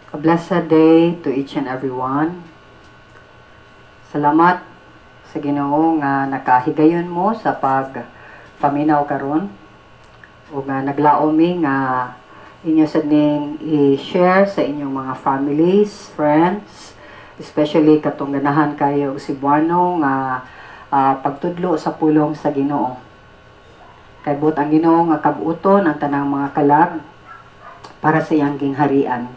A blessed day to each and every one. Salamat sa Ginoo nga nakahigayon mo sa pagpaminaw karon ug nga naglaom mi nga inyo sad ning i-share sa inyong mga families, friends, especially katong ganahan kayo og Cebuano nga pagtudlo sa pulong sa Ginoo. Kay buot ang Ginoo nga kab-uton ang tanang mga kalag para sa iyang gingharian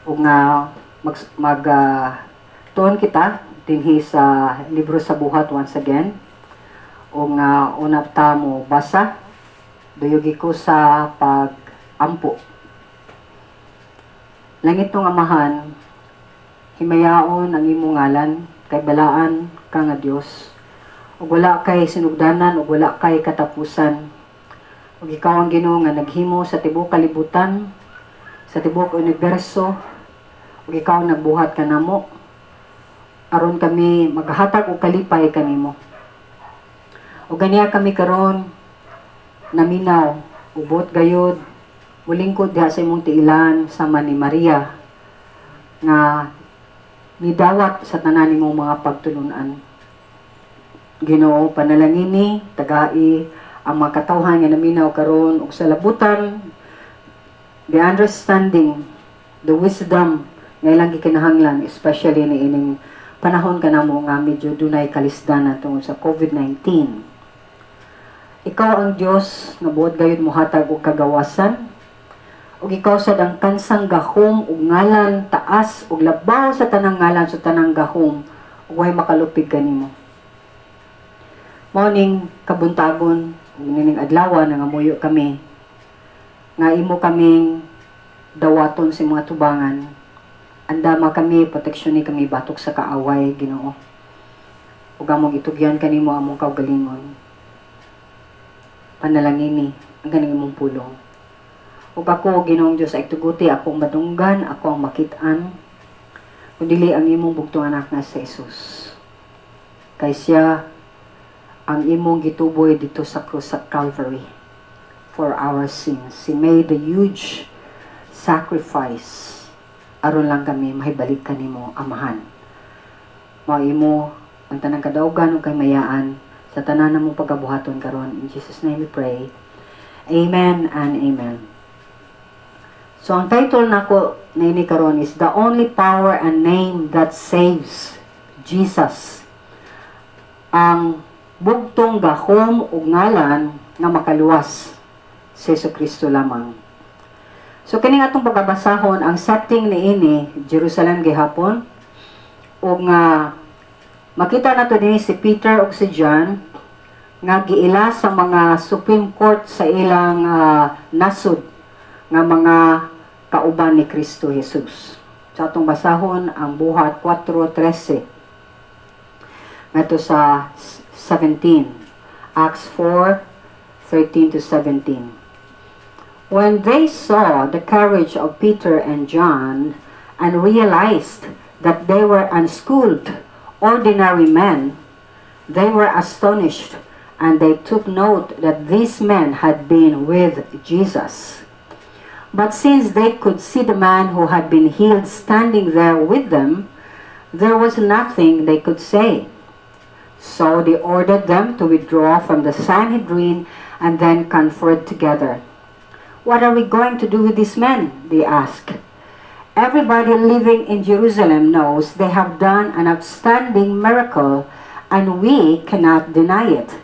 ug nga mag, mag tuon kita dinhi sa Libro sa Buhat once again ug nga una ta mo basa. Duyugi ko sa pag-ampo. Langitnong Amahan, himayaon ang imong ngalan, kay balaan ka nga Dios ug wala kay sinugdanan ug wala kay katapusan, ug ikaw ang Ginoo nga naghimo sa tibuok kalibutan, sa tibuok universo, ug ikaw ang nagbuhat kanamo aron kami maghatag og kalipay kanimo. Ug ganiya kami karon naminaw, buot gayod mulingkod diha sa imong tiilan sama ni Maria nga nidawat sa tanan nimong mga pagtulunan. Ginoo, panalangini, tagai ang mga katawhan nga naminaw karon ug sa labutan the understanding, the wisdom nga ilang gikinahanglan, especially ni ining panahon kanamo nga medyo dunay kalisdanan tungod sa COVID-19. Ikaw ang Dios nga buot gayud mohatag og kagawasan, ug ikaw sad ang kansang gahom ug ngalan taas ug labaw sa tanang ngalan, sa tanang gahom, ug way makalupig kanimo. Mao ning kabuntagon ug nining adlaw, nangamuyo kami nga imo kaming dawaton sa mga tubangan. Andama kami, proteksyon ni kami batok sa kaaway, Ginoo. Ug among itugyan kanimo among kaugalingon. Panalangini ang kaning imong pulong. Ug ako, Ginoong Dios, ay tuguti akong madunggan, ako ang makit-an, kun dili ang imong bugtong anak nga si Jesus. Kay siya ang imong gituboy dito sa krus sa Calvary for our sins. He made a huge sacrifice aron lang kami mahibalik kanimo, Amahan. Mao imo ang tanang kadaugan ug kahimayaan sa tanan namong pagabuhaton karon. In Jesus' name we pray. Amen and amen. So ang title nako niini karon is "The Only Power and Name That Saves, Jesus." Ang bugtong gahom ug ngalan nga makaluwas, si Jesu Kristo lamang. So kining atong pagabasahon, ang setting niini Jerusalem gihapon, ug nga makita nato dinhi si Peter ug si John nga giila sa mga Supreme Court sa ilang nasod nga mga kauban ni Kristo Jesus. Sa atong basahon ang Buhat 4:13 ngadto sa 17. Acts 4:13 to 17. When they saw the courage of Peter and John and realized that they were unschooled, ordinary men, they were astonished and they took note that these men had been with Jesus. But since they could see the man who had been healed standing there with them, there was nothing they could say. So they ordered them to withdraw from the Sanhedrin and then conferred together. "What are we going to do with these men?" they asked. "Everybody living in Jerusalem knows they have done an outstanding miracle, and we cannot deny it.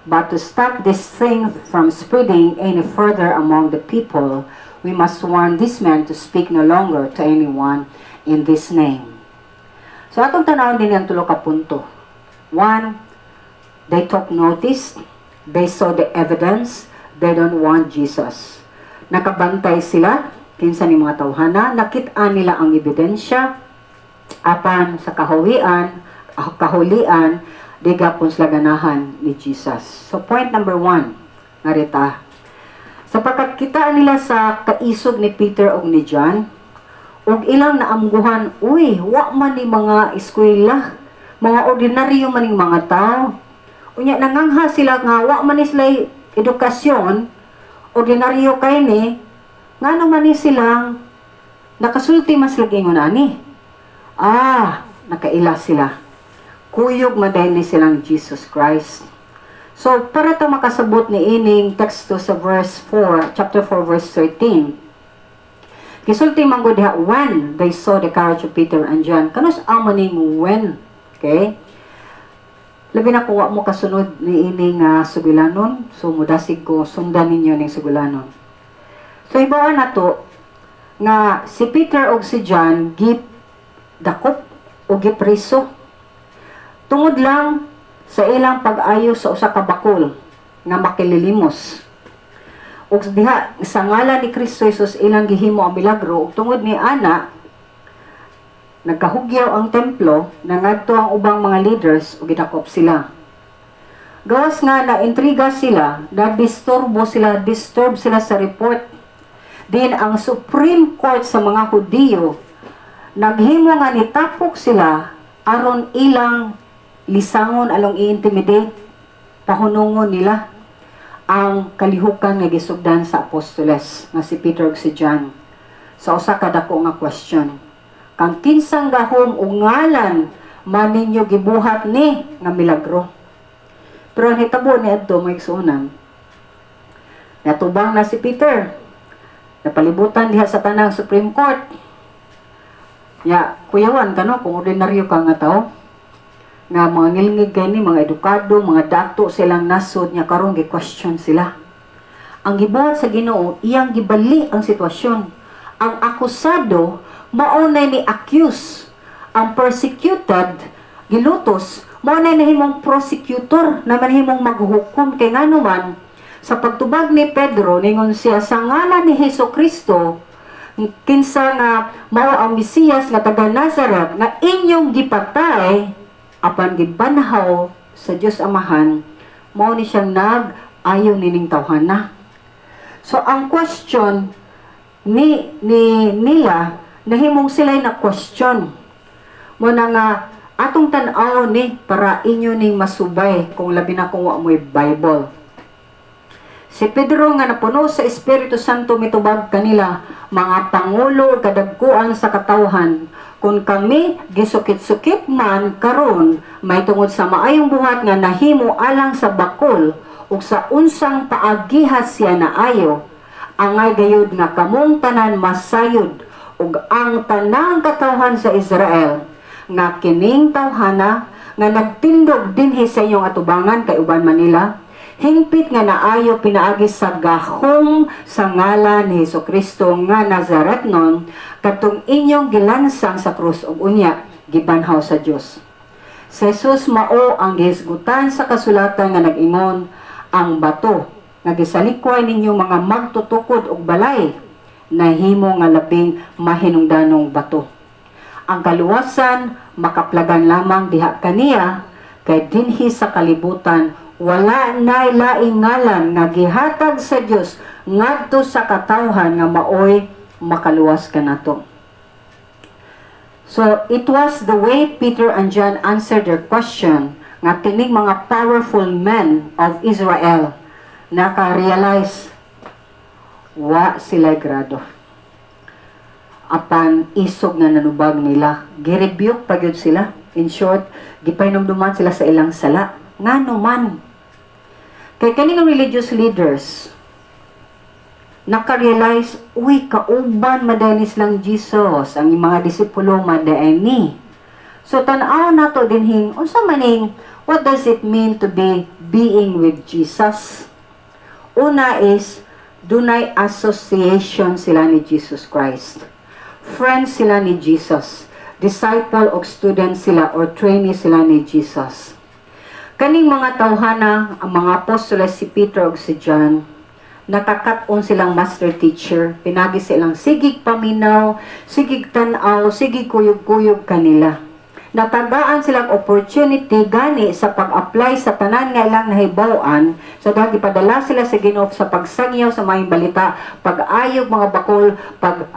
But to stop this thing from spreading any further among the people, we must warn these men to speak no longer to anyone in this name." So atong tanawon din ang tulo ka punto. One, they took notice, they saw the evidence, they don't want Jesus. Nakabantay sila, kinsa ni mga tawhana, nakit-an nila ang ebidensya, apan sa kahulian, di gapon sila ganahan ni Jesus. So point number one, ngarita. Sapagkat kita nila sa kaisog ni Peter ug ni John, ug ilang naamguhan, uy, wa man ni mga eskwela, mga ordinaryo man ning mga tao. Unya nangangha sila nga wa man ni sila edukasyon, ordinaryo kay ni, ngano man ni silang Nakasulti mas lagi ingon ani. Ah, nakaila sila. Kuyog man diay ni silang Jesus Christ. So, para ta makasabot ni ining teksto sa verse 4, chapter 4, verse 13. Gisulti man gud diha, "When they saw the courage of Peter and John." Kanus-a man ning "when"? Okay? Labi na kung wa mo kasunod ni ining sugilanon. So, mudasig ko, sundan ninyo ning sugilanon. So, hibaw-an nato nga si Peter og si John gi dakop o gipriso tungod lang sa ilang pag-ayo sa usa ka bakol nga makililimos. Ug diha sa ngalan ni Kristo Jesus ilang gihimo ang milagro, ug tungod ni ana nagkahugyaw ang templo, nangadto ang ubang mga leaders ug gidakop sila. Gawas nga na intriga sila, na disturbo sila, disturb sila sa report. Din ang Supreme Court sa mga Hudiyo naghimo nga nitapok sila aron ilang lisangon, along i-intimidate, pahunungon nila ang kalihukan nga gisugdan sa apostoles nga si Peter ug si John sa usa ka dako nga question: kang kinsang gahom o ngalan man ninyo gibuhat ni nga milagro? Pero ang hitabo ni adto, mga igsuonan, natubang na si Peter, napalibutan diha sa tanang Supreme Court. Ya, kuyawan ka, no, kung ordinaryo ka nga tao nga mga ngilngig kay ni mga edukado, mga dato silang nasod nya karon gi-question sila. Ang gibuhat sa Ginoo, iyang gibali ang sitwasyon. Ang akusado mao na ni accuse. Ang persecuted, gilutos, mao na nahimong prosecutor na manhimong maghukom, kay ngano man sa pagtubag ni Pedro, ningon siya, "Sa ngalan ni Hesus Kristo, kinsa nga mao ang Mesiyas nga taga Nazaret nga inyong gipatay apan gibanhaw sa Dios Amahan, mao ni siyang nag-ayo nining tawhana." So ang question ni nila, nahimong sila na question. Mo na nga atong tan-aw ni para inyo ning masubay kung labi na kung wa mo'y Bible. Si Pedro nga napuno sa Espiritu Santo mitubag kanila, "Mga pangulo, kadagkuan sa katawhan, kung kami gisukit-sukit man karon may tungod sa maayong buhat nga nahimo alang sa bakol ug sa unsang paagiha siya naayo, angay gayud nga kamong tanan masayod ug ang tanang katawhan sa Israel nga kining tawhana nga nagtindog dinhi sa inyong atubangan kay uban Manila hingpit nga naayo pinaagi sa gahom sa ngalan ni Hesus Kristo nga Nazaretnon, kadtong inyong gilansang sa krus ug unya gibanhaw sa Dios. Si Jesus mao ang gihisgutan sa kasulatan nga nag-ingon, 'Ang bato nga gisalikway ninyo mga magtutukod og balay nahimo nga labing mahinungdanong bato. Ang kaluwasan makaplagan lamang diha kaniya, kay dinhi sa kalibutan wala nay laing ngalan nga gihatag sa Dios ngadto sa katawhan nga maoy makaluwas kanato." So it was the way Peter and John answered their question nga kining mga powerful men of Israel naka-realize wa sila grado. Apan isog nga nanubag nila, girebuke pa gyud sila. In short, gipainomduman sila sa ilang sala. Ngano man? Kay kaning religious leaders naka-realize, uy, kauban man diay lang Jesus, ang mga disipulo man diay ni. So tan-aw nato dinhing unsa maning, what does it mean to be being with Jesus? Una is dunay association sila ni Jesus Christ. Friends sila ni Jesus. Disciple o student sila or trainee sila ni Jesus. Kaning mga tawhana, ang mga apostoles, si Peter ug si John, nakakat-on silang master teacher, pinagi silang sigig paminaw, sigig tan-aw, sigig kuyog-kuyog kanila. Natagaan silang opportunity gani sa pag-apply sa tanan nga ilang nahibaw-an sa dahil gipadala sila sa Ginoo sa pagsangyaw sa maayong balita, pag-ayog mga bakol,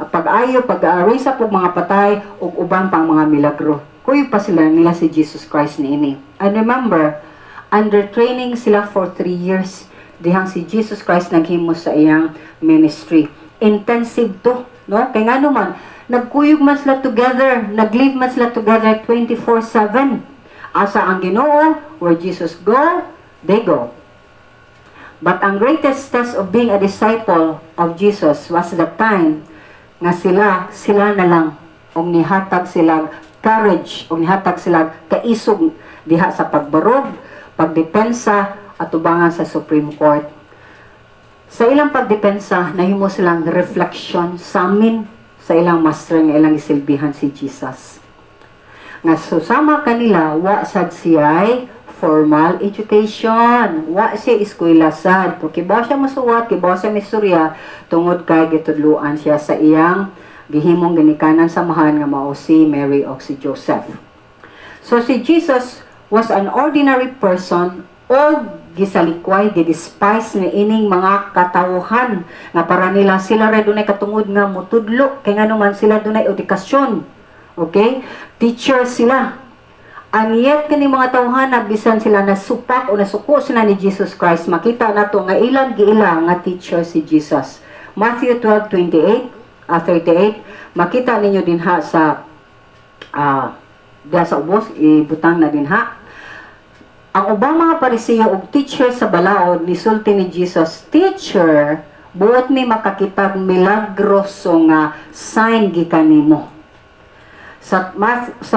pag-ayo, pag-raise up og mga patay ug uban pang mga milagro. Kuyog pa sila nila si Jesus Christ niini. And remember, under training sila for 3 years dihang si Jesus Christ naghimo sa iyang ministry. Intensive to, no? Kay ngano man, Nagkuyog man sila together, naglive man sila together 24/7. Asa ang Ginoo, where Jesus go, they go. But ang greatest test of being a disciple of Jesus was the time nga sila, sila na lang, og nihatag sila courage, og nihatag sila kaisog diha sa pagbarog, pagdepensa, at tubangan sa Supreme Court. Sa ilang pagdepensa, nahimo silang reflection sa amin sa ilang master nga ilang isilbihan, si Jesus. Nga susama kanila, wa sad siya'y formal education. Wa siya eskwela sad. Pero kibaw siya masuwat, kibaw siya mistorya, tungod kay gitudluan siya sa iyang gihimong ginikanan sa amahan nga mao si Mary o si Joseph. So si Jesus was an ordinary person o gisalikway, gidespise ni ining mga katawhan nga para nila sila ra dunay katungod nga mutudlo kay ngano man sila dunay edukasyon. Okay? Teacher sila. And yet, kani mga tawhan na bisan sila nasupak o nasuko sila ni Jesus Christ, makita nato nga ilang giila nga teacher si Jesus. Matthew 12:28, 38, makita ninyo dinha sa diha sa ubos, ibutang na dinha. Ang ubang mga Parisiyo ug teacher sa balaod nisulti ni Jesus, "Teacher, buot mi makakitag milagroso nga sign gikan nimo." Sa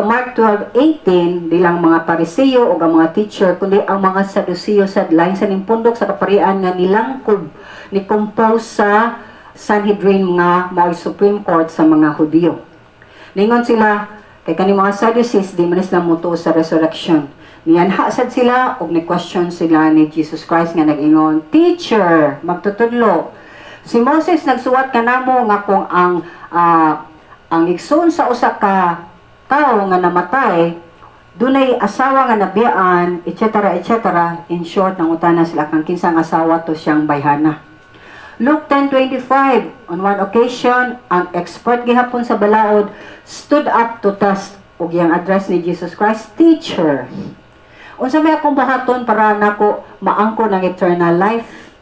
Mark 12:18, di lang mga Parisiyo o ang mga teacher, kundi ang mga Sadusiyo sa lain sa nimpundok sa kaparian nga nilangkob, ni compose sa Sanhedrin nga mao'y Supreme Court sa mga Hudiyo. Ningon sila, kay kani mga Sadducees, di man sila mutuo sa resurrection. Nianha sad sila og ni question sila ni Jesus Christ nga nag-ingon, "Teacher, magtutudlo. Si Moses nagsuwat kanamo nga kung ang igsoon sa usa ka tawo nga namatay dunay asawa nga nabiyaan, etc., etc." In short, nangutana sila kang kinsang asawa to siyang bayhana. Luke 10:25, on one occasion, ang expert gihapon sa balaod stood up to test ug iyang address ni Jesus Christ, "Teacher, unsa may akong buhaton para nako maangkon ang eternal life?"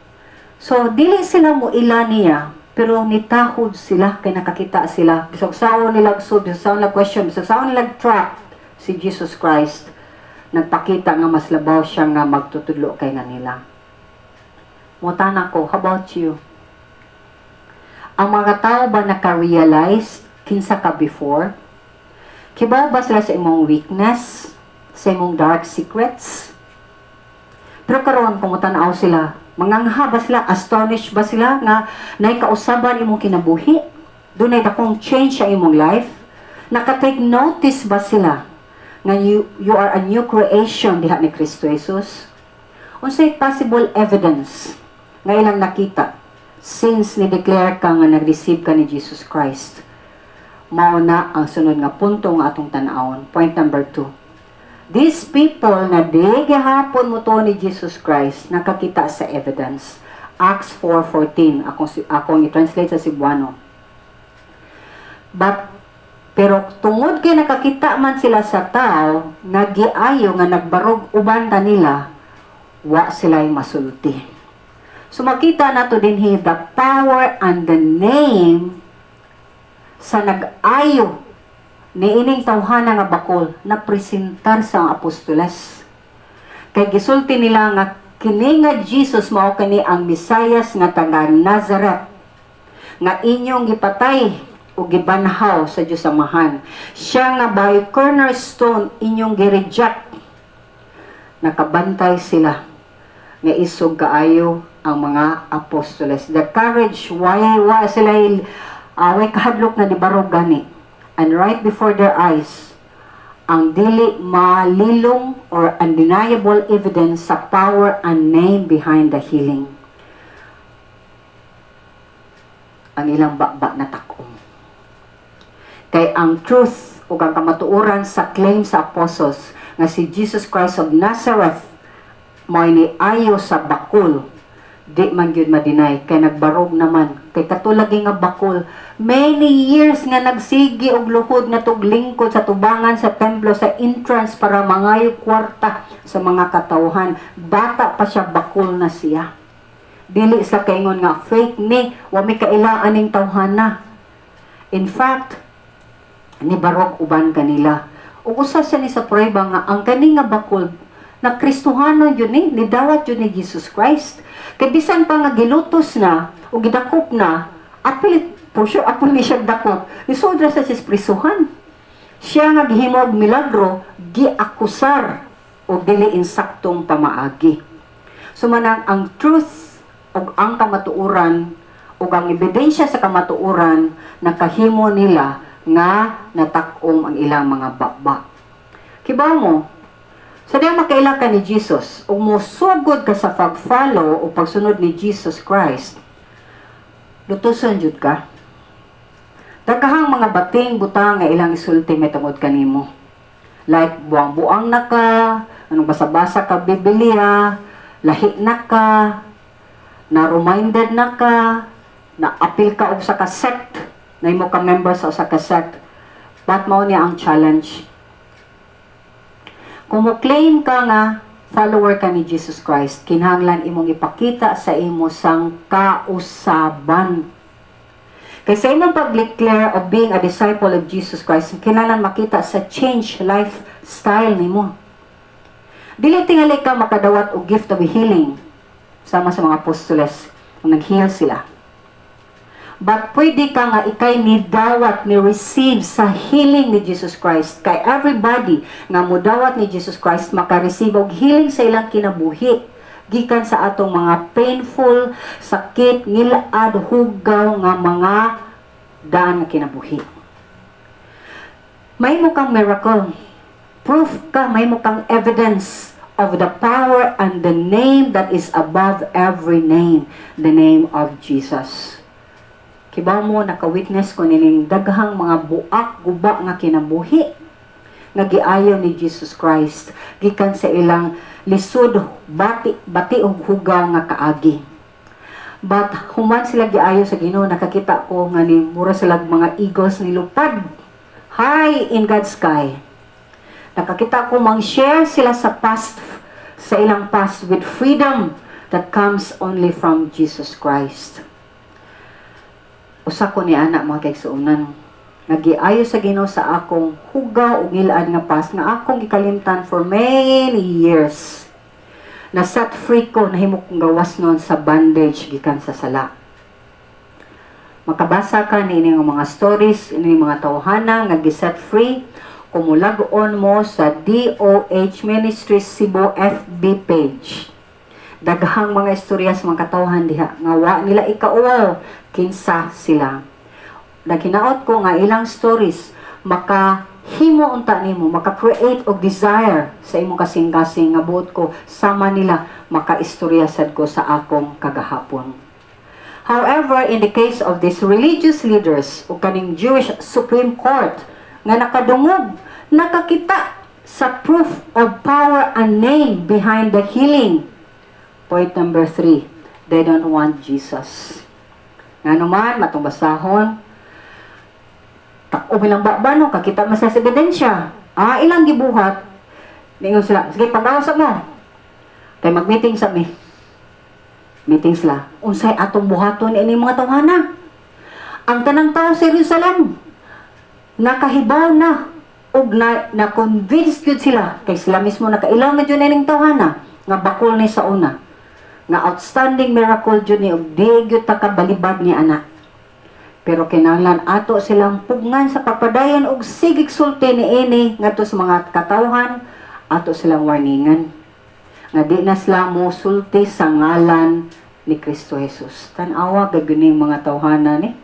So, dili sila mo ila niya, pero nitahod sila kay nakakita sila. Bisag saon nila sud, bisag saon nila question, bisag saon nila trap si Jesus Christ. Nagpakita nga mas labaw siya nga magtutudlo kay nila. Mutana ko, how about you? Ang mga tao ba naka-realize kinsa ka before? Kibaw ba sila sa imong weakness? Sa imong dark secrets? Pero karon kung tanaw sila, mangangha ba sila, astonished ba sila nga nay kausaban imong kinabuhi? Dunay dakong change sa imong life? Naka-take notice ba sila nga you are a new creation diha ni Kristo Jesus? Unsay possible evidence nga ilang nakita since ni-declare ka nga nag-receive ka ni Jesus Christ? Mao na ang sunod nga punto nga atong tan-awon. Point number 2. These people na di gihapon mo ni Jesus Christ nakakita sa evidence. Acts 4:14, akong i-translate sa Cebuano. But pero tungod kay nakakita man sila sa tao nga giayo nga nagbarog uban ta nila, wa sila masulti. So makita nato dinhi the power and the name sa nag-ayo ni ining tawhana nga bakol na presentar sa apostoles. Kay gisulti nila nga kini nga Jesus mao kani ang Mesayas nga taga Nazareth nga inyong gipatay o gibanhaw sa Dios Amahan. Siya nga by cornerstone inyong gi-reject. Nakabantay sila nga isog kaayo ang mga apostoles. The courage, why sila way kahadlok na nibarog gani. And right before their eyes, ang dili malilong or undeniable evidence sa power and name behind the healing. Ang ilang baba na takom. Kay ang truth ug ang kamatuoran sa claim sa apostles nga si Jesus Christ of Nazareth mao ni ayo sa bakul, di man gyud ma-deny kay nagbarog naman. Kay katulad nga bakul, many years nga nagsigi og luhod nga tuglingkod sa tubangan sa templo, sa entrance, para mangayo kwarta sa mga katawhan. Bata pa siya, bakul na siya. Dili sa kaingon nga fake ni, wa mi kaila aning tawhana. In fact, Nibarog uban kanila. Ug usa sa ni sa prueba nga ang kani nga bakol na Kristohanon yun ni, nidawat yun ni Jesus Christ. Kay bisan pa nga gilutos na o gidakop na, apil, for sure, apil ni siya dakop. Nisod ra sa siya prisuhan. Siya nga gihimo og milagro, giakusar og dili insaktong pamaagi. So manang ang truth ug ang kamatuoran ug ang ebidensya sa kamatuoran, nakahimo nila nga natak-om ang ilang mga baba. Kibaw mo, sa diya makaila ka ni Jesus, ug mosugod ka sa pag-follow o pagsunod ni Jesus Christ, lutuson jud ka. Daghang mga bating butang nga ilang isulti may tungod kanimo. Like buang-buang na ka, anong basa-basa ka Biblia, lahi na ka, na-reminded na ka, na-apil ka og sa ka sect, na imo ka member sa usa ka sect. But mao niya ang challenge. Kung mo claim ka nga follower ka ni Jesus Christ, kinahanglan imong ipakita sa imo sang kausaban. Kay sa imong pag-declare of being a disciple of Jesus Christ, kinahanglan makita sa change lifestyle nimo. Dili tingali ka makadawat og gift of healing sama sa mga apostoles kung nag-heal sila. But pwede ka nga ikay nidawat, ni receive sa healing ni Jesus Christ. Kay everybody nga mudawat ni Jesus Christ maka-receive og healing sa ilang kinabuhi gikan sa atong mga painful, sakit, ngilad, hugaw nga mga daan nga kinabuhi. May mo kang miracle. Proof ka, may mo kang evidence of the power and the name that is above every name, the name of Jesus. Kibaw mo, naka-witness ko nining daghang mga buak, guba nga kinabuhi nga giayo ni Jesus Christ gikan sa ilang lisod, bati bati og hugaw nga kaagi. But human sila giayo sa Ginoo, nakakita ko nga ni mura sila mga eagles ni lupad high in God's sky. Nakakita ko mang share sila sa past, sa ilang past, with freedom that comes only from Jesus Christ. Usa ko ni ana, mga kaigsuonan, nagiayo sa Ginoo sa akong hugaw ug ngilad nga past nga akong gikalimtan for many years. Na set free ko, nahimo kong gawas noon sa bondage gikan sa sala. Makabasa ka ni nga mga stories, ini mga tawhana nga gi-set free kung mulag-on mo sa DOH Ministries Cebu FB page. Daghang mga istorya sa mga katawhan diha nga wa nila ikauwaw kinsa sila. Naghinaot ko nga ilang stories maka himo unta nimo, maka-create og desire sa imong kasing-kasing nga buot ko sama nila makaistorya sad ko sa akong kagahapon. However, in the case of these religious leaders o kaning Jewish Supreme Court nga nakadungog, nakakita sa proof of power and name behind the healing. Point number 3, they don't want Jesus. Nga naman, matong basahon, tak-om ilang baba no, kakita man sa ebidensya. Ah, ilang gibuhat, ningon sila, "Sige, pag mo. Kay mag-meeting sa mi." Meeting sila. "Unsay atong buhaton ini mga tawhana? Ang tanang tao sa Jerusalem, nakahibaw na ug na, na convinced gyud sila kay sila mismo nakailaw na jud ining tawhana nga bakol ni sa una, nga outstanding miracle jud ni ug di gyud ta kabalibad ni ana. Pero kinahanglan ato silang pugngan sa pagpadayon og sigig sulti niini ngadto sa mga katawhan. Ato silang warningan nga di na sila mo sulti sa ngalan ni Kristo Jesus." Tan-awa gagawin mga tawhana ni.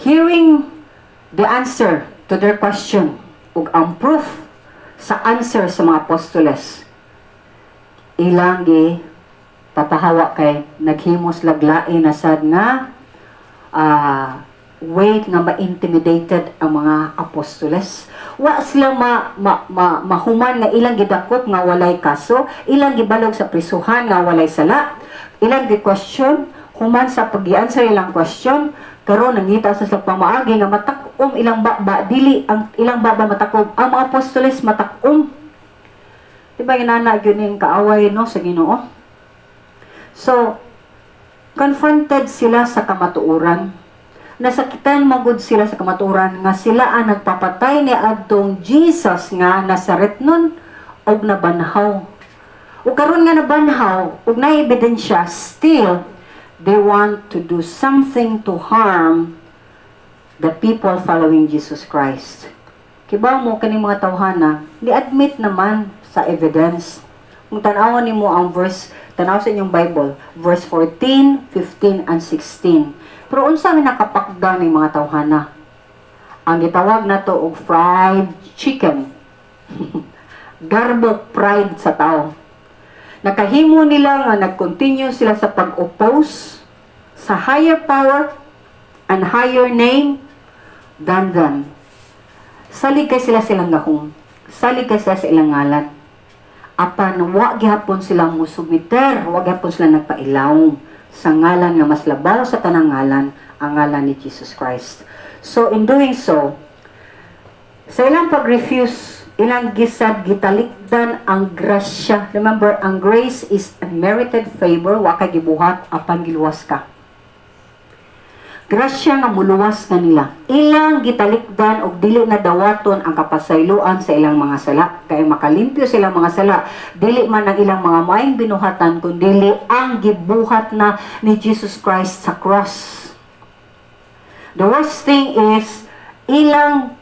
Hearing the answer to their question ug ang proof sa answer sa mga apostoles, ilang gi papahawa kay naghimos laglain na sad nga way nga ma-intimidated ang mga apostoles. Wa sila ma, ma, ma, mahuman nga ilang gidakop nga walay kaso, ilang gibalog sa prisuhan nga walay sala, ilang gi-question, human sa pag-answer ilang question, karon nangita sa pamaagi nga matak-om ilang baba, dili ang ilang baba matakom, ang mga apostoles matakom. Di ba inana gyud ning kaaway no sa Ginoo? So, confronted sila sa kamatuoran. Nasakitan magud sila sa kamatuoran nga sila ang nagpapatay ni adtong Jesus nga Nazaretnon og nabanhaw. Ug karon nga nabanhaw ug naay ebidensya, still they want to do something to harm the people following Jesus Christ. Kibaw mo kaning mga tawhana, ni-admit naman sa evidence. Kung tan-awon nimo ang verse, tanaw sa inyong Bible, verse 14, 15, and 16. Pero unsa may nakapakdang ning mga tawhana? Ang gitawag nato og fried chicken. Garbo pride sa tao. Nakahimo nila nga nag-continue sila sa pag-oppose sa higher power and higher name than them. Salig kay sila silang gahom. Salig kay sila sa ilang ngalan. Apan wa gihapon sila musubmiter, wa gihapon sila nagpailawom sa ngalan nga mas labaw sa tanang ngalan, ang ngalan ni Jesus Christ. So in doing so, sa ilang pag-refuse, ilang gisad gitalikdan ang grasya. Remember, ang grace is unmerited favor, wa kay gibuhat apan giluwas ka. Grasya nga muluwas kanila. Ilang gitalikdan og dili na dawaton ang kapasayloan sa ilang mga sala. Kay makalimpyo silang mga sala. Dili man ang ilang mga maayong binuhatan, kundi ang gibuhat na ni Jesus Christ sa cross. The worst thing is ilang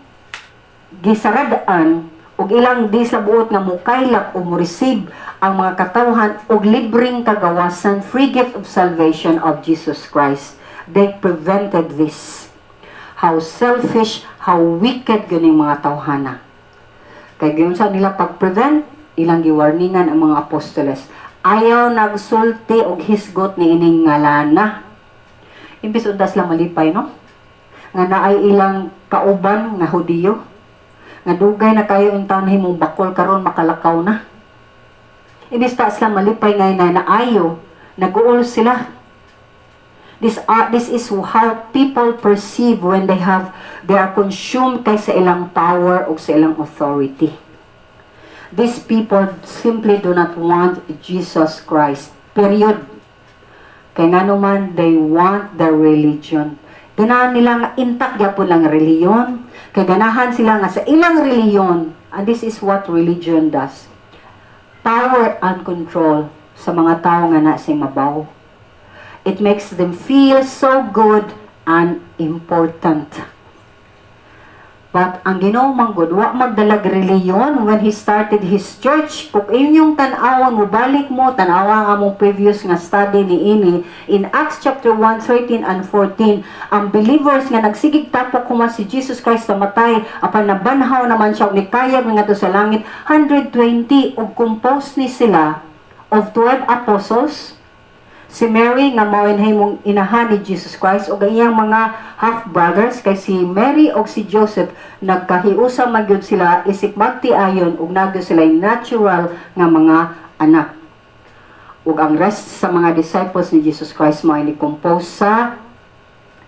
gisaradaan ug ilang di sa buot nga mukaylap o mo-receive ang mga katawhan og libreng kagawasan, free gift of salvation of Jesus Christ. They prevented this. How selfish, how wicked ganing mga tawhana. Kay giunsa nila pag-prevent? Ilang giwarningan ang mga apostoles. Ayaw nagsulti og hisgot ni ining ngalana. Imbis unta sila malipay, no? Nga naay ilang kauban nga Hudiyo. Nga dugay na kayo in taon himong bakol, karon makalakaw na. Imbis ta sila malipay ngay na naayo, nag-uol sila. This is how people perceive when they are consumed kay sa ilang power o sa ilang authority. These people simply do not want Jesus Christ. Period. Kay nga naman, they want their religion. Ganahan nila nga intact gyapon lang reliyon. Kay ganahan sila nga sa ilang reliyon. And this is what religion does. Power and control sa mga tao nga na mabaw. It makes them feel so good and important. But ang Ginoo man gud wa magdalag reliyon when He started His church. Kung inyong tan-awon, mo balik mo tan-awa ang among previous nga study ni ini in Acts chapter 1, 13 and 14, ang believers nga nagsigig tapok human si Jesus Christ namatay apan nabanhaw naman siya ug nikayab ngadto sa langit, 120, ug composed ni sila of 12 apostles, si Mary nga mao himong inahan ni Jesus Christ, ug ang iyang mga half brothers, kay si Mary ug si Joseph nagkahiusa man gyud sila isip magtiayon ug nagyud sila natural nga mga anak. Ug ang rest sa mga disciples ni Jesus Christ mao ni compose sa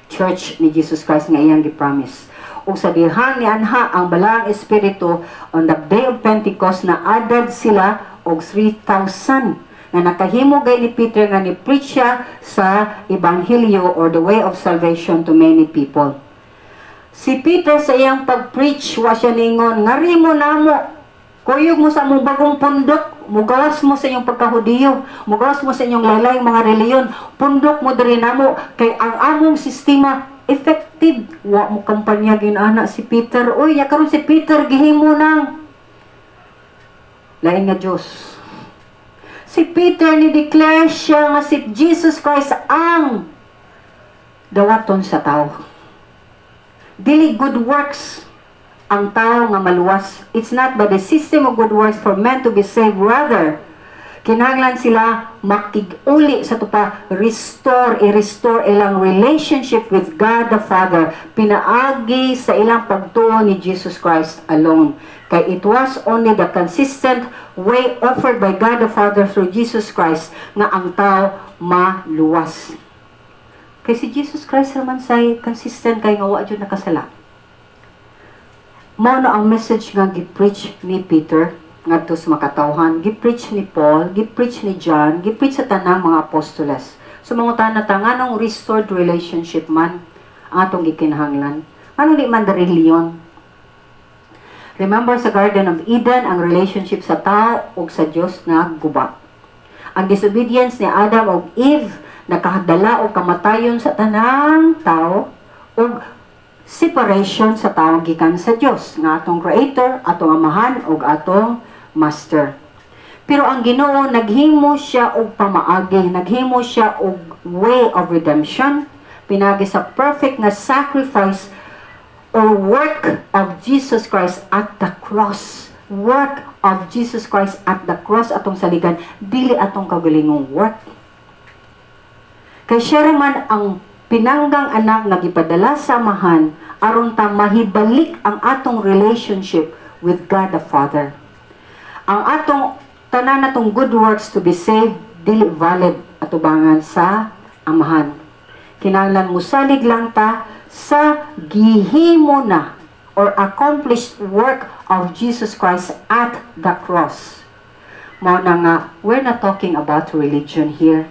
church ni Jesus Christ nga iyang gi-promise. Ug sa dihang ni anha ang Balaang Espiritu on the day of Pentecost, na added sila og 3,000 nga nakahimo gay ni Peter nga ni preach siya sa ebanghelyo or the way of salvation to many people. Si Peter sa iyang pag-preach, wa siya ningon, "Ngari mo namo. Kuyog mo sa among bagong pundok, mugawas mo sa inyong pagkahudiyo, mugawas mo sa inyong laylayng mga reliyon, pundok mo diri namo kay ang among sistema effective." Wa mo kampanya ginana si Peter. Uy, ya karon si Peter gihimo nang lain nga Dios. Si Peter ni declare siya nga si Jesus Christ ang dawaton sa tao. Dili good works ang tao nga maluwas. It's not by the system of good works for men to be saved. Rather, kinahanglan sila makig-uli sa tupa, restore, i-restore ilang relationship with God the Father, pinaagi sa ilang pagtuo ni Jesus Christ alone. Kay it was only the consistent way offered by God the Father through Jesus Christ nga ang tao maluwas. Kay si Jesus Christ naman say consistent kay nga wa jud nakasala. Mao na ang message nga gi-preach ni Peter ngadto sa makatawhan, gi-preach ni Paul, gi-preach ni John, gi-preach sa tanang mga apostoles. So mangutana ta, nganong restored relationship man? Atong gikinahanglan. Ano di man the religion? Remember sa Garden of Eden, ang relationship sa tao ug sa Dios nagguba. Ang disobedience ni Adam ug Eve nakadala og kamatayon sa tanang tao ug separation sa tao gikan sa Dios nga atong creator, atong amahan ug atong master. Pero ang Ginoo, naghimo siya og pamaagi, naghimo siya og way of redemption pinagi sa perfect nga sacrifice or work of Jesus Christ at the cross. Work of Jesus Christ at the cross atong saligan, dili atong kagalingong work. Kay siya man ang pinanggang anak nga gipadala sa Amahan aron ta mahibalik ang atong relationship with God the Father. Ang atong tanan natong good works to be saved, dili valid atubangan sa Amahan. Kinahanglan musalig lang ta sa gihimo na or accomplished work of Jesus Christ at the cross. Mao na nga, we're not talking about religion here,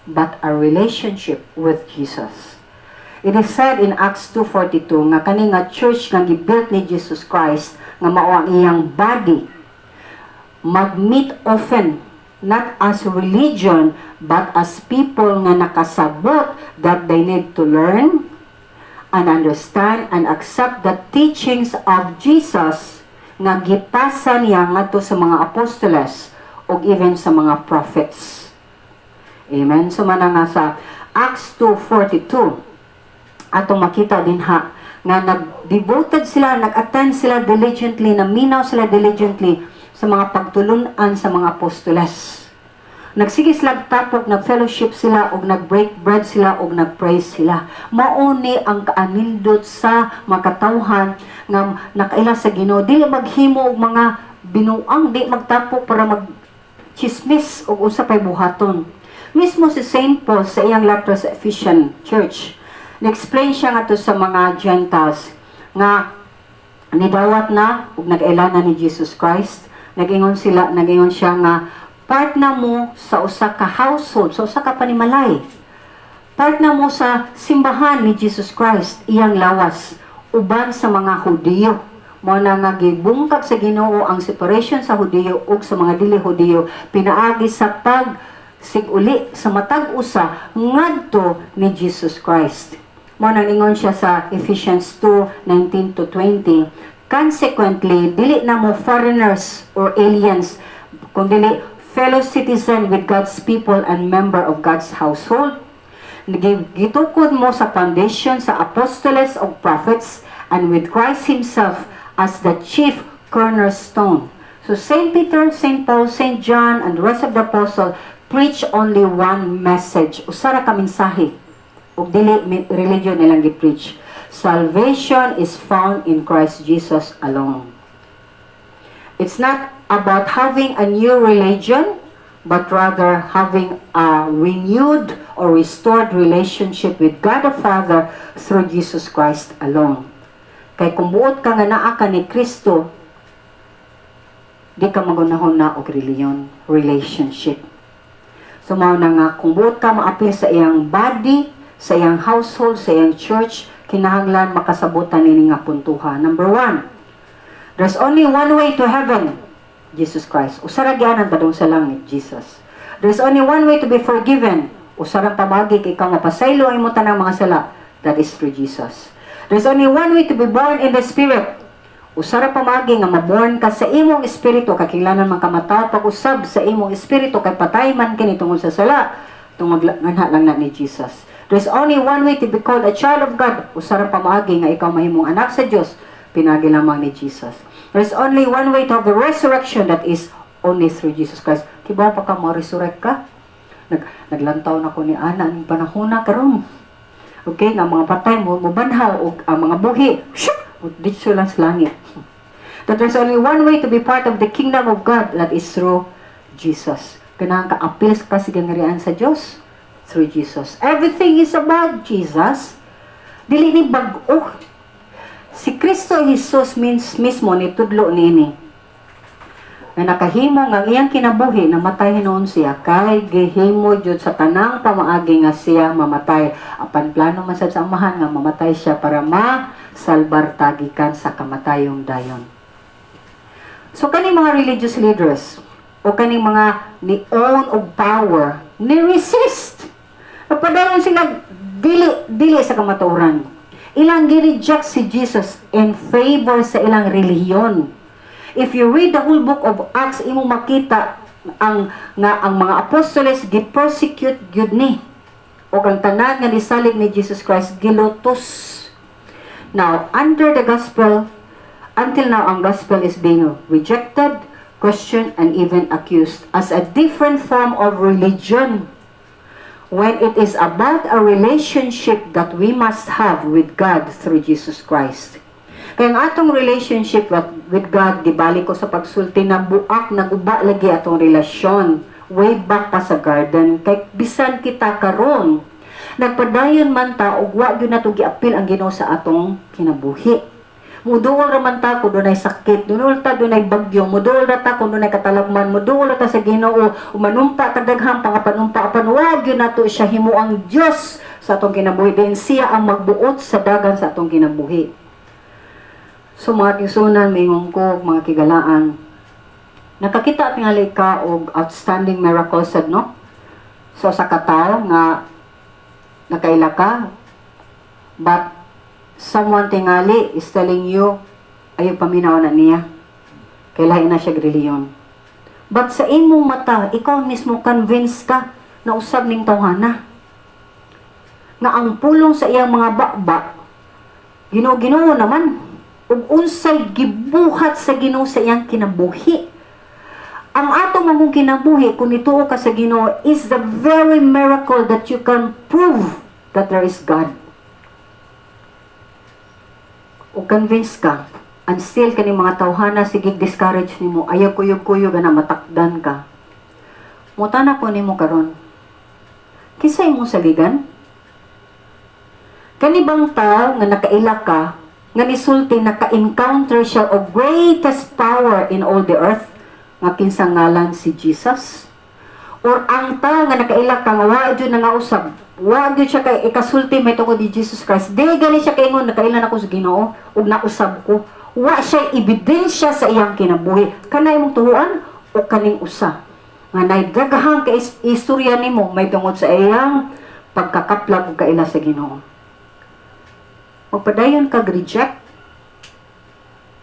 but a relationship with Jesus. It is said in Acts 2:42 nga kani nga church nga gibuilt ni Jesus Christ nga mao ang iyang body, mag-meet often, not as religion but as people nga nakasabot that they need to learn and understand and accept the teachings of Jesus nga gipasa niya ngadto sa mga apostoles ug even sa mga prophets. Amen. So mana nga sa Acts 2:42, atong makita dinha nga nag-devoted sila, nag-attend sila diligently, naminaw sila diligently sa mga pagtulun-an sa mga apostoles. Nagsige sila tapok, nag-fellowship sila, og nag-break bread sila, og nag-pray sila. Mao ni ang kaanindot sa makatawhan nga nakaila sa Ginoo. Dili maghimo og mga binuang, di magtapok para mag chismis og unsa pay buhaton. Mismo si Saint Paul, sa iyang letter sa Ephesian Church, nag-explain siya ngadto sa mga Gentiles nga nidawat na ug nag-ila na ni Jesus Christ. Nag-ingon siya nga part na mo sa usa ka household, sa usa ka panimalay. Part na mo sa simbahan ni Jesus Christ, iyang lawas, uban sa mga Hudiyo. Mao na nga gibungkag sa Ginoo ang separation sa Hudiyo ug sa mga dili Hudiyo pinaagi sa pag siguli sa matag usa ngadto ni Jesus Christ. Mao nang ingon siya sa Ephesians 2:19 to 20, "Consequently, dili na mo foreigners or aliens, kung dili fellow citizen with God's people and member of God's household. Gitukod mo sa foundation sa apostoles ug prophets and with Christ himself as the chief cornerstone." So Saint Peter, Saint Paul, Saint John, and the rest of the apostle preach only one message. Usa ra ka mensahe. Ug dili religion nilang gi-preach. Salvation is found in Christ Jesus alone. It's not about having a new religion, but rather having a renewed or restored relationship with God the Father through Jesus Christ alone. Kay kung buot ka nga naa ka ni Kristo, di ka magunahon na og religion, relationship. So mao na nga kung buot ka maapil sa iyang body, sa iyang household, sa iyang church, kinahanglan makasabutan nini nga puntuha. Number one, there's only one way to heaven, Jesus Christ. Usa ra gyanan padung sa langit, Jesus. There's only one way to be forgiven. Usa ra pamaagi kay ikaw mapasaylo ang imong tanang mga sala. That is through Jesus. There's only one way to be born in the Spirit. Usa ra pamaagi nga maborn ka sa imong espiritu, kay kinahanglan man ka matawo pag-usab sa imong espiritu kay patay man kini tungod sa sala. Tungod nganha lang na ni Jesus. There's only one way to be called a child of God. Usa ra pamaagi nga ikaw mahimong anak sa Dios, pinagi lamang ni Jesus. There's only one way to have the resurrection, that is only through Jesus Christ. Kibaw pa ka mo resurrect ka? Naglantaw na ko ni ana ning panahon na karon. Okay, nga mga patay mo mobanhaw og ang mga buhi, shoo, didto lang sa langit. That there's only one way to be part of the kingdom of God, that is through Jesus. Kailangan ka apil ka sa gangarian sa Dios through Jesus. Everything is about Jesus. Dili ni bag-o. Si Kristo Jesus means mismo ni tudlo niini. Nga nakahimo nga ang iyang kinabuhi, namatay hinuon siya kay gihimo jud sa tanang pamaagi nga siya mamatay. Apan plano man sad sa Amahan nga mamatay siya para masalbar ta gikan sa kamatayong dayon. So kaning mga religious leaders o kaning mga ni own og power, ni resist. Napadayon sila dili dili sa kamatuoran. Ilang gi-reject si Jesus in favor sa ilang relihiyon. If you read the whole book of Acts, imo makita ang nga ang mga apostoles gi-persecute gyud ni. O ang tanan nga nisalig ni Jesus Christ gilutos. Now, under the gospel, until now, ang gospel is being rejected, questioned, and even accused as a different form of religion when it is about a relationship that we must have with God through Jesus Christ. Kaya ang atong relationship with God, gibalik ko sa pagsulti na buak, naguba lagi atong relasyon way back pa sa garden. Kay bisan kita karon, nagpadayon man ta og wa gyud nato giapil ang Ginoo sa atong kinabuhi. Muduol ra man ta kung dunay sakit, duol ta dunay bagyo, muduol ra ta kung dunay katalagman, muduol ra ta sa Ginoo, manumpa ta daghang pangapanumpa, apan wa gyud nato siya himuang Dios sa atong kinabuhi. Din siya ang magbuot sa dagan sa atong kinabuhi. So mga kigsuonan, mingon ko, mga kigalaan, nakakita tingali ka og outstanding miracles sad, no? So sa katawo nga nakaila ka, but someone tingali is telling you, ayaw paminaw na niya. Kay lahi na siya reliyon. But sa imong mata, ikaw mismo convinced ka na usab ning tawhana. Nga ang pulong sa iyang mga baba, Ginoo-Ginoo naman, ug unsay gibuhat sa Ginoo sa iyang kinabuhi. Ang atong mga kinabuhi, kung nituo ka sa Ginoo, is the very miracle that you can prove that there is God. O convince ka, and still kani mga tawhana sige discourage nimo, ayaw kuyog-kuyog na matakdan ka. Mutana ko nimo karon. Kinsa imong saligan? Kani bang tao nga nakaila ka, nga nisulti naka-encounter siya og greatest power in all the earth, nga kinsa ngalan si Jesus? Or ang tao nga nakaila ka nga wa jud na nga usab, wa gyud siya kay ikasulti may tungod ni Jesus Christ. Di gani siya kaingon, "Nakaila na ko sa Ginoo ug nausab ko." Wa siya ebidensya sa iyang kinabuhi. Kana imong tuhuan o kaning usa nga naay daghang ka istorya nimo may tungod sa iyang pagkakaplag ug kaila sa Ginoo? Magpadayon kag reject,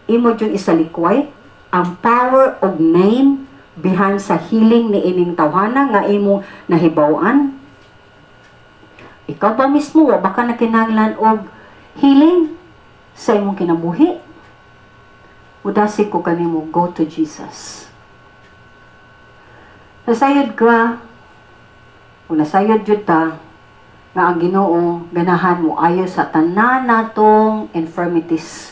imo jud isalikway ang power og name behind sa healing ni ining tawhana nga imong nahibaw-an. Ikaw ba mismo, wa ba ka nakinahanglan og healing sa imong kinabuhi? Udasig ko kanimo, go to Jesus. Nasayod ka, o nasayod jud ta, nga ang Ginoo ganahan mo ayo sa tanan natong infirmities,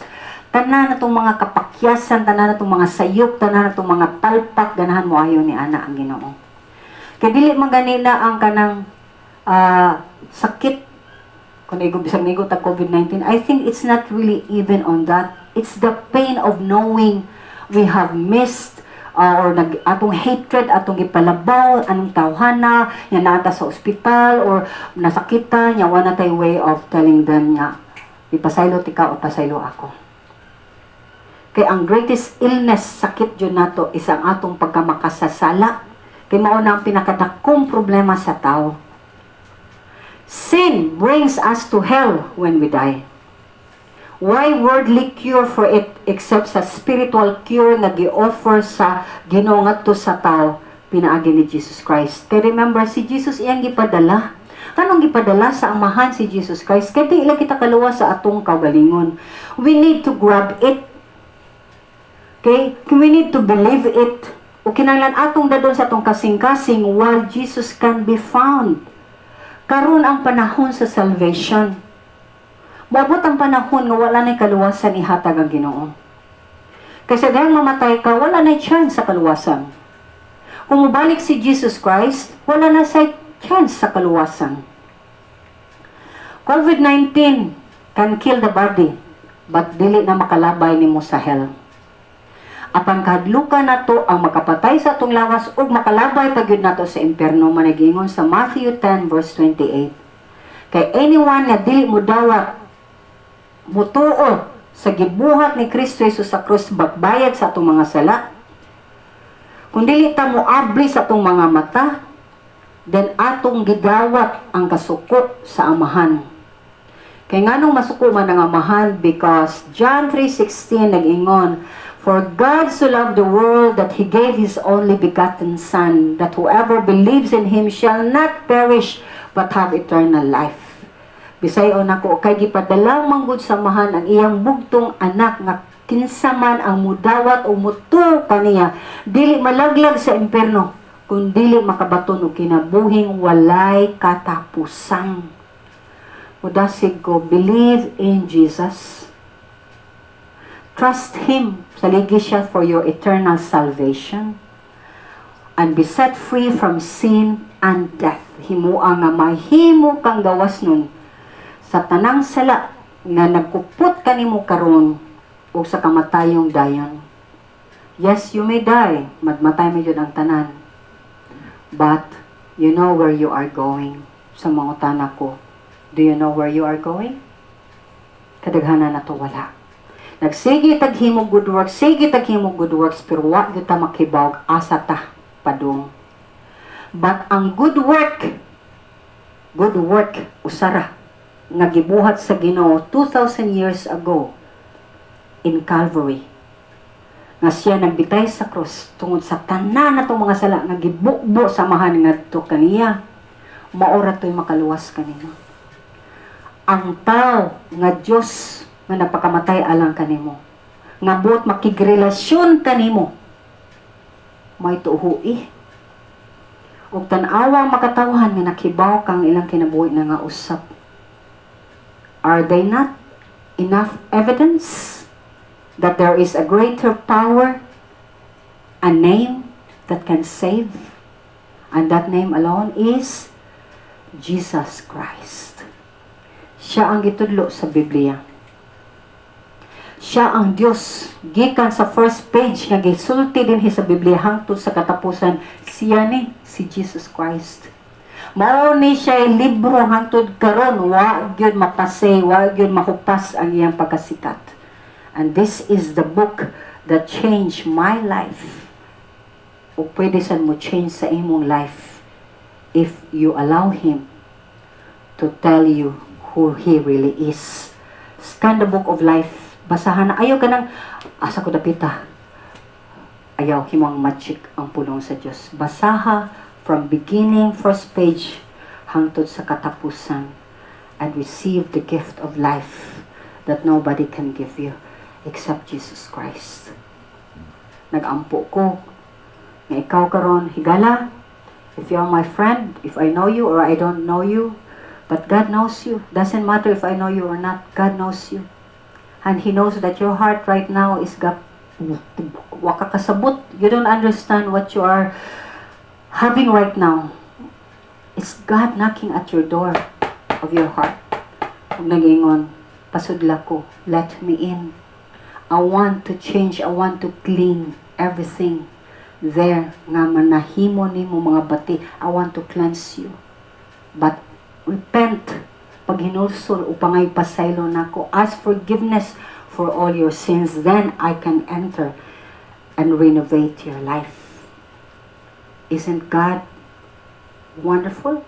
tanan natong mga kapakyasan, tanan natong mga sayop, tanan natong mga palpak, ganahan mo ayo ni ana ang Ginoo. Kay dili man ganina ang kanang sakit kung igo bisag nigo ta COVID-19. I think it's not really even on that. It's the pain of knowing we have missed or nag atong hatred atong gipalabaw anong tawhana nya naa ta sa ospital or nasakitan nya wala tay way of telling them nga ipasaylo tika o pasaylo ako. Kay ang greatest illness, sakit jud nato, is ang atong pagkamakasasala, kay mao na ang pinakadakong problema sa tao. Sin brings us to hell when we die. Why worldly cure for it except sa spiritual cure nga gi-offer sa Ginoo ngadto sa tao pinaagi ni Jesus Christ? Kay remember, si Jesus iyang gipadala. Kanong gipadala sa Amahan si Jesus Christ? Kay di lang kita kaluwas sa atong kaugalingon. We need to grab it. Okay? We need to believe it. O kinahanglan atong dadon sa atong kasing-kasing while Jesus can be found. Karon ang panahon sa salvation. Moabot ang panahon nga wala na'y kaluwasan ihatag ang Ginoo. Kasi dahil mamatay ka, wala na'y chance sa kaluwasan. Kung mubalik si Jesus Christ, wala na say chance sa kaluwasan. COVID-19 can kill the body, but dili na makalabay nimo sa hell. Apan kahadlukan nato ang makapatay sa atong lawas ug makalabay pa gyud nato sa impierno, man giingon sa Matthew 10 verse 28. Kay anyone nga dili mo dawat, mutuo sa gibuhat ni Kristo Jesus sa krus pagbayad sa atong mga sala, kung dili ta mo abli sa atong mga mata, then atong gidawat ang kasuko sa Amahan. Kay nganong masuko man ang Amahan? Because John 3:16 nag-ingon, "For God so loved the world that He gave His only begotten Son, that whoever believes in Him shall not perish but have eternal life." Bisayon nako, kay gipadala manggod sa Amahan ang iyang bugtong anak nga kinsa man ang mudawat o mutuo kaniya dili malaglag sa impierno kun dili makabaton og kinabuhing walay katapusan. Mudasig ko, believe in Jesus. Trust Him. Saligi siya for your eternal salvation. And be set free from sin and death. Himua nga mahimo kang gawas nun sa tanang sala nga nagkupot kanimo karon o sa kamatayong dayon. Yes, you may die. Magmatay mo yun ang tanan. But you know where you are going. Sa mga utana ko, do you know where you are going? Kadaghanan na to wala. Nagsige tag himo good works, sige tag himo good works, pero wa gyud ta makibaw asa ta padung. But ang good work usara nga gibuhat sa Ginoo 2,000 years ago in Calvary, nga siya nagbitay sa cross tungod sa tanan natong mga sala nga gibukbo sa Amahan ngadto kaniya, maora to'y makaluwas kanimo. Ang tao nga Dios nga napakamatay alang kanimo, nga buot makigrelasyon kanimo, may tuhui ug tan-awa ang makatawhan nga nakibaw kang ilang kinabuhi na nga usap. Are they not enough evidence that there is a greater power, a name that can save, and that name alone is Jesus Christ? Siya ang gitudlo sa Biblia. Siya ang Dios. Gikan sa first page nga gisulti dinhi sa Biblia hangtod sa katapusan, siya ni si Jesus Christ. Mao ni siya libro hangtod karon, wa gyud mapase, wa gyud mahupas ang iyang pagkasikat. And this is the book that changed my life. O pwede sad mo change sa imong life if you allow Him to tell you who He really is. Scan the book of life. Basahan na. Ayaw ka nang, asa ko dapita. Ayaw, himong magic ang pulong sa Diyos. Basaha from beginning, first page, hangtod sa katapusan, and receive the gift of life that nobody can give you except Jesus Christ. Nagampo ko nga ikaw karon higala, if you are my friend, if I know you or I don't know you, but God knows you. Doesn't matter if I know you or not, God knows you. And He knows that your heart right now is got wa ka kasabot. You don't understand what you are having right now. It's God knocking at your door of your heart. Ug nag-ingon, "Pasudla ko, let me in. I want to change, I want to clean everything there nga manahimo nimo mga bati. I want to cleanse you. But repent, paghinulsol o pangay pasaylo nako. Ask forgiveness for all your sins. Then I can enter and renovate your life." Isn't God wonderful?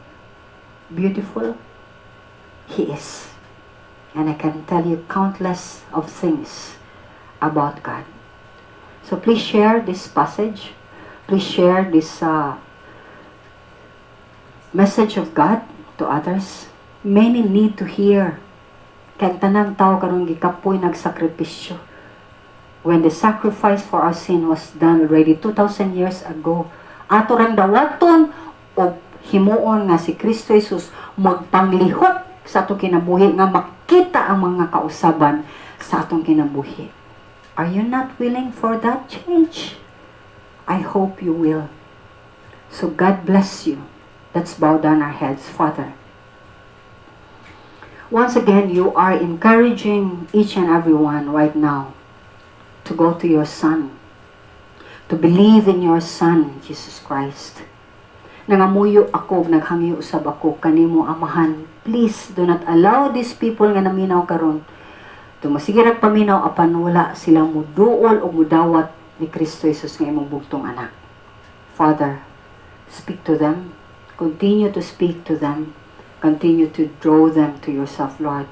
Beautiful? He is. And I can tell you countless of things about God. So please share this passage. Please share this message of God to others. Many need to hear. Kay ang tanang tao karon gikapoy nagsakripisyo. When the sacrifice for our sin was done already 2,000 years ago, ato rang dawaton o himuon nga si Kristo Jesus magpanglihok sa atong kinabuhi nga makita ang mga kausaban sa atong kinabuhi. Are you not willing for that change? I hope you will. So God bless you. Let's bow down our heads. Father, once again, you are encouraging each and every one right now to go to your Son. to believe in your Son, Jesus Christ. Nangamuyo ako, naghangyo usab ako kanimo, Amahan. Please do not allow these people nga naminaw karon to masige rag paminaw apan wala sila muduol o mudawat ni Kristo Jesus nga imong bugtong anak. Father, speak to them. Continue to speak to them. Continue to draw them to yourself, Lord.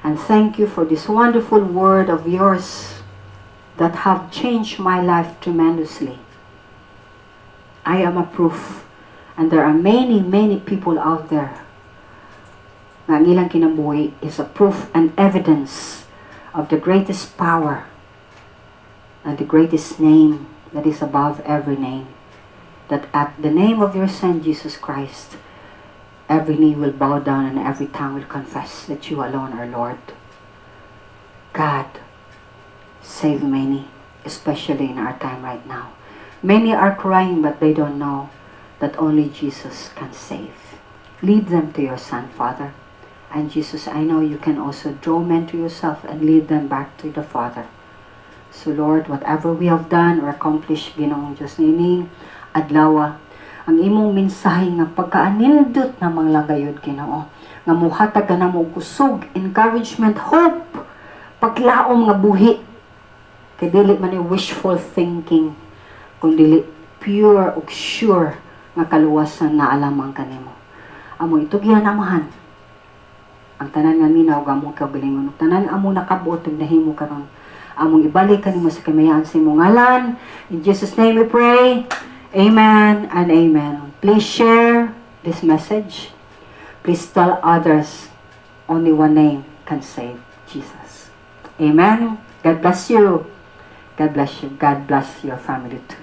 And thank you for this wonderful word of yours that have changed my life tremendously. I am a proof. And there are many, many people out there nga ang ilang kinabuhi is a proof and evidence of the greatest power and the greatest name that is above every name. That at the name of your Son, Jesus Christ, every knee will bow down and every tongue will confess that you alone are Lord. God, save many, especially in our time right now. Many are crying, but they don't know that only Jesus can save. Lead them to your Son, Father. And Jesus, I know you can also draw men to yourself and lead them back to the Father. So Lord, whatever we have done or accomplished, Ginoong Diyos, niining adlaw, ang imong mensahe nga pagkaanindot na mga gayod, Ginoo, nga muhatag ka namo og kusog, encouragement, hope, paglaom nga buhi. Kay dili man ni wishful thinking, kung dili pure ug sure nga kaluwasan na alamang kanimo. Among itugyan, Amahan, ang tanan nga minaw among kaugalingon, ug tanan among nakabot ug nahimo karon, among ibalik kanimo sa kamayaan sa imong ngalan. In Jesus' name we pray. Amen and amen. Please share this message. Please tell others only one name can save: Jesus. Amen. God bless you. God bless you. God bless your family too.